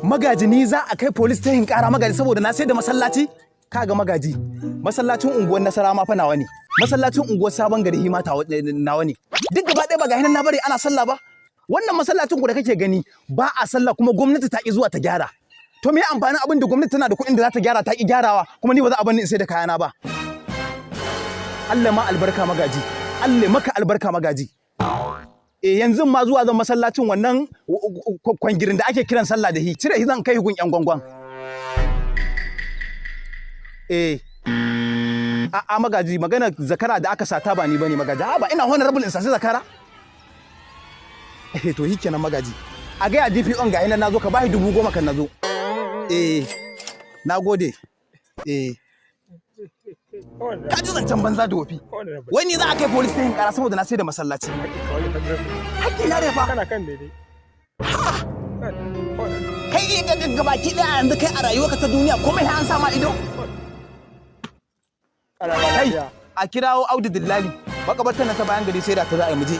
Magaji, ni za a kai police station kara, Magaji, saboda na sai da masallaci? Kaga Magaji, masallacin unguwar Nasara ma fa nawa ne, masallacin unguwar Sabon Gari ma nawa ne. Duk gaba ɗaya ba ga hinan na bari ana sallah ba. Wannan masallacin ku da kake gani ba a sallah, kuma gwamnati ta ki zuwa ta gyara. To me amfanin abin da gwamnati tana da kuɗin da za ta gyara, ta ki gyarawa, kuma ni ba za a bar ni in sai da kayana ba? Allah ma albarka, Magaji. Allah maka albarka, Magaji. Eh, yanzu ma zuwa zan masallacin, wannan kwangirin da ake kiran sallah da hi, cire shi zan kai gun yan gwangwan. Eh, a a Magaji, magana zakara da aka sata ba ni bane, Magaji. A ba ina honorable in sasi zakara? Eh, to kenan, Magaji. A ga DPO ga ina nazo, ka bashi 10,000 kan nazo. Eh, nagode. Eh, ka ji zancen banza da wofi. Wai ni za a kai police station kara saboda na sai da masallaci? Hakki na ne fa. Kana kan daidai. Kai ga gabaki daya yanzu kai a rayuwarka ta duniya komai sai an sa ma ido. Kai, a kirawo Audu Dillali, makabartar na ta bayan gari sai da ta za a yi muje.